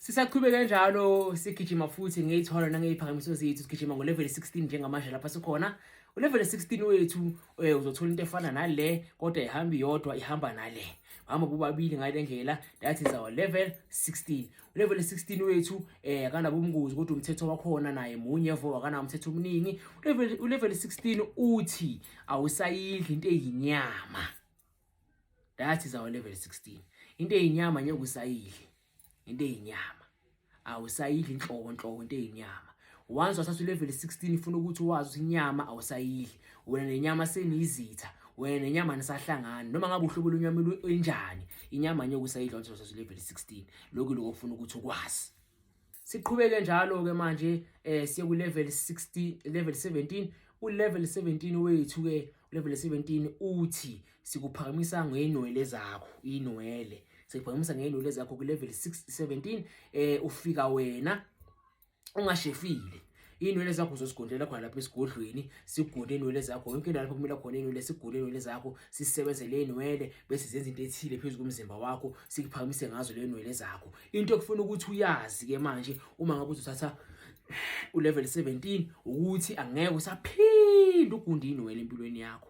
Sisaqhubeke njalo sigijima futhi ngey'thwalo nangey'phakamiso zethu, sigijima ngo-level 16 njengamanje lapha sikhona. U-level 16 wethu uzothola into efana nale, kodwa ihamba iyodwa, ihamba nale. Hamba bobabili ngale ndlela, that is our level 16. U-level 16 wethu akanabo ubungozi, kodwa umthetho wakhona naye munye vo, akanawo umthetho omningi. U-level 16 uthi awusayidli into eyinyama. That is our level 16. Into eyinyama ngeke usayidli. Into eyinyama awusayidli inhlobo nhlobo, into eyinyama. Once wathatha ulevel 16, ifuna ukuthi wazi ukuthi inyama awusayidli. Wena nenyama seniyizitha, wena nenyama nisahlangana, noma ngabe uhlobo lwenyama enjani, inyama ngeke usayidla once wathatha ulevel 16. Lokhu lokho kufuna ukuthi ukwazi. Siqhubeke njalo-ke manje, siye ku-level 60, level 17. U-level 17 wethu-ke, level 17 uthi sikuphakamisa ngey'nwele zakho, iy'nwele sikuphakamisa ngey'nwele zakho ku-level 6 17. Ufika wena ungashefile, iy'nwele zakho uzozigondela khona lapha esigodlweni, sigunde iy'nwele zakho yonke indawo lapho kumele khona iy'nwele, sigunde iy'nwele zakho, sisebenzele iy'nwele, bese zenza into ethile phezu komzimba wakho, sikuphakamise ngazo le nwele zakho. Into ekufuna ukuthi uyazi-ke manje uma ngabe uzothatha ulevel 17 ukuthi angeke usaphinda ugunde iy'nwele empilweni yakho.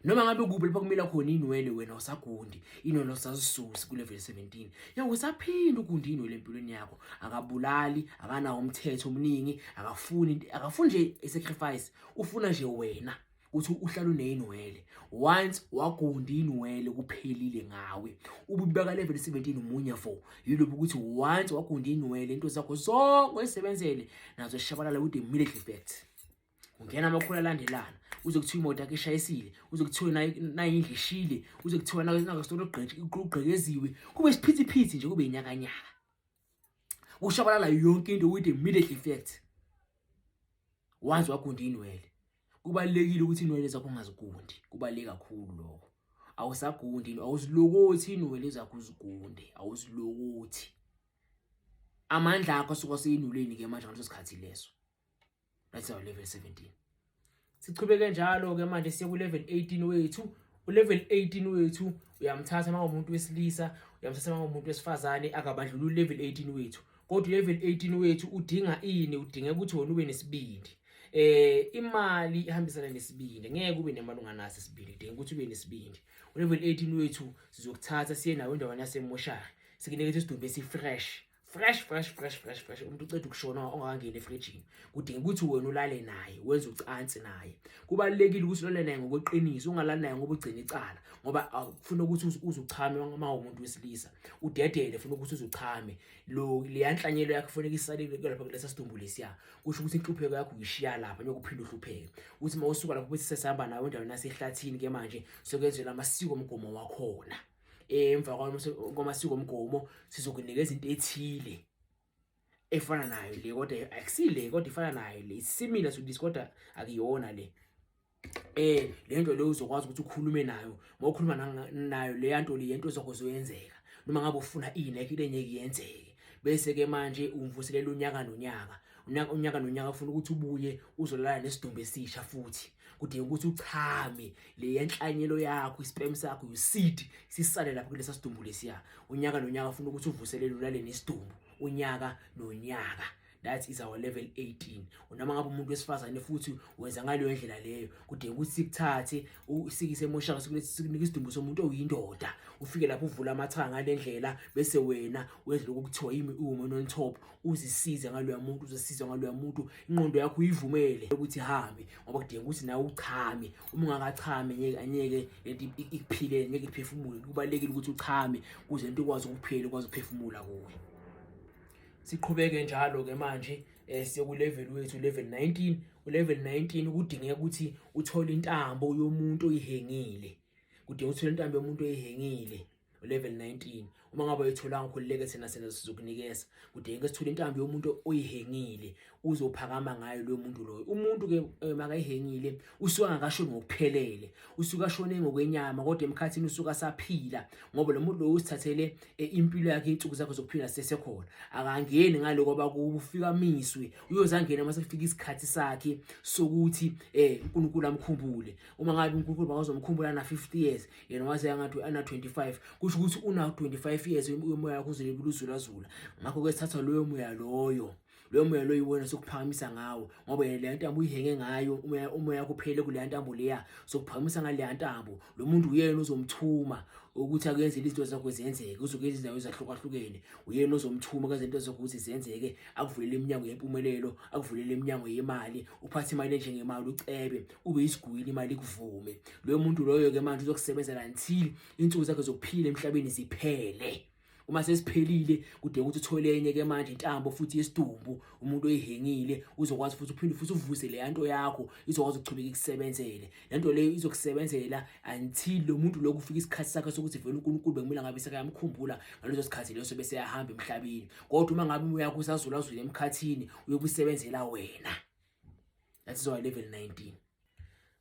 Noma ngabe kuphi lapho kumila khona iy'nwele, wena usagundi iy'nwele, usazisusi ku-level 17, ya usaphinda ugunde iy'nwele empilweni yakho. Akabulali, akanawo umthetho omningi, akafuni nje i-sacrifice, ufuna nje wena ukuthi uhlale uney'nwele. Once wagunda iy'nwele, kuphelile ngawe. Ububeka level 17 umunye vo yilobu ukuthi once wagunda iy'nwele, into zakho zonke oyisebenzele nazo zishabalala with immediate effect. Ungena amakhulu alandelana, uze kuthiwa imoto yakhe ishayisile, uze kuthiwe nayindlu ishile, uze kuthiwa nakasitolo ugqekeziwe, kube isiphithiphithi nje, kube inyakanyaka, kushabalala yonke into with immediate effect once wagunda iy'nwele. Kubalulekile ukuthi iy'nwele zakho ungazigundi, kubaluleke kakhulu lokho. Awusagundi, awuzilokothi iy'nwele zakho uzigunde, awuzilokothi. Amandla akho asuke asey'nweleni-ke manje ngaleso sikhathi leso. That's our level 17. Sichubeke njalo-ke manje siye ku-level 18 wethu. U-level 18 wethu uyamthatha uma umuntu wesilisa, uyamthatha uma umuntu wesifazane, akabandlululi level 18 wethu. Kodwa u-level 18 wethu udinga ini? Udinga ukuthi wena ube nesibindi. Imali ihambisana nesibindi, ngeke ube nemali unganaso isibindi, udinga ukuthi ube nesibindi. U-level 18 wethu sizokuthatha siye nawe endaweni yasemoshari, sikunikeze isidumbu esi-fresh, fresh, fresh, fresh, fresh, fresh, umuntu uceda ukushona ongakangeni efrijini. Kudinga ukuthi wena ulale naye, wenze ucansi naye. Kubalulekile ukuthi ulale naye ngokweqiniso, ungalali naye ngoba ugcina icala, ngoba kufuna ukuthi uze uchame uma umuntu wesilisa, udedele, funa ukuthi uze uchame lo leya nhlanyelo yakho, kufanele isalele lapha kulesa sidumbu lesiya. Kusho ukuthi inhlupheko yakho uyishiya lapha, ngeke uphinde uhlupheke. Uthi uma usuka lapho bese sesihamba nawe endaweni yasehlathini ke manje, sokwenzelwa amasiko omgomo wakhona. Emva kwamasiko omgomo sizokunikeza into ethile efana nayo le, kodwa akusile, kodwa ifana nayo le, similar to this, kodwa akuyona le. Le nto leyo uzokwazi ukuthi ukhulume nayo. Uma ukhuluma nayo leya nto le, into zakho zoyenzeka noma ngabe ufuna ini, ayikho into engeke yenzeke. Bese-ke manje umvuselela unyaka nonyaka, unyaka nonyaka ufuna ukuthi ubuye uzolala nesidumbu esisha futhi. Kudinga ukuthi uchame le nhlanyelo yakho, isperm sakho, your seed, sisale lapho kulesa sidumbu lesiya. Unyaka nonyaka ufuna ukuthi uvuselele, ulale nesidumbu unyaka nonyaka. That is our level 18. Noma ngabe umuntu wesifazane futhi wenza ngaleyo ndlela leyo, kudinga ukuthi sikuthathe usikise emoshaka, sikunike isidumbu somuntu oyindoda, ufike lapho uvula amathanga ngale ndlela, bese wena wenza lokhu kuthiwa yimi woman on top, uzisize ngaloya muntu, uzisize ngaloya muntu, ingqondo yakho uyivumele ukuthi ihambe, ngoba kudinga ukuthi nawe uchame. Uma ungakachami ngeke, angeke lento ikuphile, ngeke iphefumule. Kubalulekile ukuthi uchame ukuze lento ikwazi ukuphila, ikwazi ukuphefumula kuwe. Siqhubeke njalo-ke manje, siye ku-level wethu, level 19. U-level 19 kudingeka ukuthi uthole intambo yomuntu oyihengile, kudinga uthole intambo yomuntu oyihengile level 19. Uma ngabe uyitholanga, khululeke, thina sena sizokunikeza. Kudingeka sithole intambo yomuntu oyihengile, uzophakama ngayo loyo muntu loyo. Umuntu ke makayihengile usuke angakashoni ngokuphelele, usuke ashone ngokwenyama, kodwa emkhathini usuke asaphila, ngoba lo muntu loyo usithathele impilo yakhe, iy'nsuku zakhe zokuphila zisesekhona. Akangeni ngaloko abakubo, ufika amiswe, uyoze angene uma sekufika isikhathi sakhe sokuthi uNkulunkulu amkhumbule. Uma ngabe uNkulunkulu bakazomkhumbula na 50 years, yena waze angathi ana 25, kusho ukuthi una 25. 5 years umoya wakho uzobe uzulazula. Ngakho-ke sithatha loyo moya loyo, loyo moya loyo iwona sokuphakamisa ngawo, ngoba yena leya ntambo uyihenge ngayo, umoya wakho uphele kuleya ntambo leya, sokuphakamisa ngaleya ntambo. Lo muntu uyena ozomthuma ukuthi akuyenzele izinto zakho zenzeke, uzokuyenza izindawo ezahlukahlukene, uyena ozomthuma kwenza into zakho ukuthi zenzeke, akuvulele iminyango yempumelelo, akuvulele iminyango yemali, uphathe imali enjengemali, ucebe, ube isigwili, imali ikuvume. Loyo muntu loyo-ke manje uzokusebenzela until insuku zakhe zokuphila emhlabeni ziphele. Uma sesiphelile kudinga ukuthi uthole enye ke manje intambo futhi yesidumbu, umuntu oyihengile uzokwazi futhi uphinde futhi uvuse le nto yakho, izokwazi ukuchubeka ikusebenzele. Le nto leyo izokusebenzela until lo muntu lokhu ufika isikhathi sakhe sokuthi vele uNkulunkulu bekumele ngabe sekayamkhumbula ngaleso sikhathi leso bese eyahamba emhlabeni. Kodwa uma ngabe umoya wakho usazulazula emkhathini, uyokusebenzela wena. That is why level 19.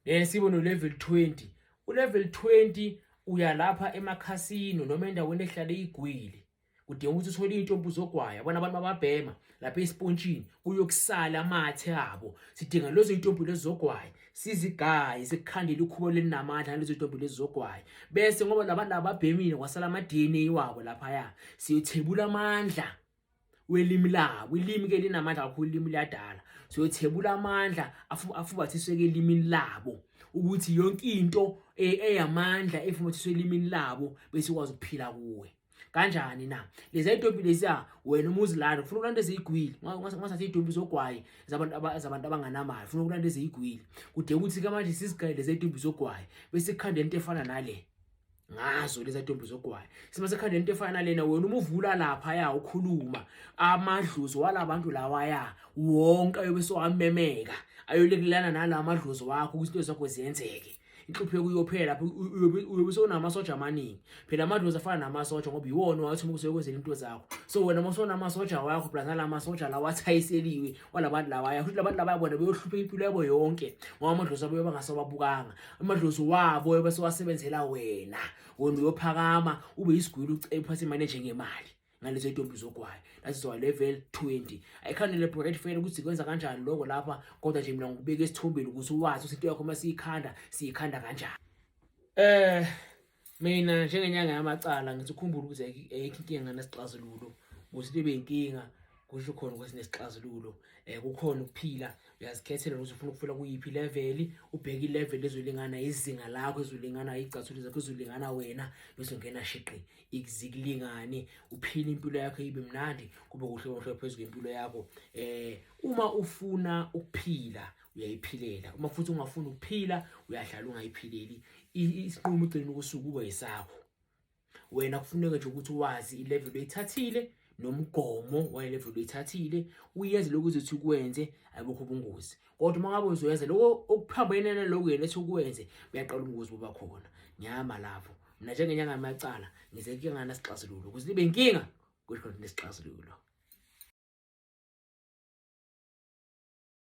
Then sibe no level 20. U-level 20 uya lapha emakhasino noma endaweni ehlale igwili. Kudinga ukuthi uthole iy'ntombi zogwaya, yabona abantu bababhema lapha esipontshini kuyokusala amathe abo. Sidinga lezo y'ntombi lezi zogwaya, sizigaye, sikukhandele ikhubo lelinamandla ngalezo y'ntombi lezi zogwaya. Bese ngoba labantu ababhemile kwasala ama-DNA wabo laphaya, siyothebula amandla welimi labo. Ilimi ke linamandla kakhulu, ilimi liyadala. Siyothebula amandla afubathiswe elimini labo, ukuthi yonke into eyamandla efubathiswe elimini labo bese ikwazi ukuphila kuwe. Kanjani na? Lezi iy'ntombi leziya wena uma uzilanda ufuna ukulanda eziyigwili, ungathathi iy'ntombi zogwayi zabantu abanganamali, ufuna ukulanda eziyigwili. Kudinga ukuthi-ke manje sizigaye lezi iy'ntombi zogwayi bese kukhanda into efana nale ngazo lezi ntombi zogwayi. Sima sekhanda into efana nalena, wena uma uvula lapha ya ukhuluma amadlozi walabantu lawaya wonke ayobe sewamemeka, ayolekelana nala madlozi wakho ukuthi into zakho ziyenzeke. Inhlupheko iyophela lapho, uyobe sewunamasoja amaningi. Phela amadlozi afana namasoja ngoba iwona wathi uma usekwenzela into zakho. So wena uma usonamasoja wakho plus nala masoja lawa athayiseliwe walabantu lawaya, futhi labantu labaya bona beyohlupha impilo yabo yonke ngoba amadlozi abo bangasawabukanga. Amadlozi wabo bese wasebenzela wena, wena uyophakama ube isigwili, ucebe, uphathe imali enjengemali ngalezo iy'ntombi zogwayi. That is our level 20. Ayikhanele project fair ukuthi kwenza kanjani lokho lapha, kodwa nje mina ngikubeka esithombeni ukuthi wazi ukuthi into yakho uma siyikhanda siyikhanda kanjani. Mina njengenyanga yamacala ngithi ukhumbule ukuthi ayikho inkinga ngesixazululo, ukuthi into ibe inkinga kusho khona ukuthi nesixazululo. Kukhona ukuphila, uyazikhethela ukuthi ufuna ukufika kuyiphi level, ubheke ilevel ezolingana izinga lakho, ezolingana iy'cathulo zakho, ezolingana wena, bese ungena shiqi izikulingane, uphile impilo yakho ibe mnandi, kube kuhle kuhle phezu kwempilo yakho. Uma ufuna ukuphila uyayiphilela, uma futhi ungafuni ukuphila uyahlala ungayiphileli. Isinqumo egcineni kosuku kuba yisakho wena. Kufuneka nje ukuthi wazi ilevel oyithathile nomgomo walevel oyithathile, uyenze lokhu uzothi ukwenze, ayibukho ubungozi. Kodwa uma ngabe uzoyenza lokho okuphambene nalokhu yena ethi ukwenze, buyaqala ubungozi buba khona. Nyama lapho mina njengenyanga yamacala ngize inkinga nasixazululo, ukuze libe inkinga kusho khona nesixazululo.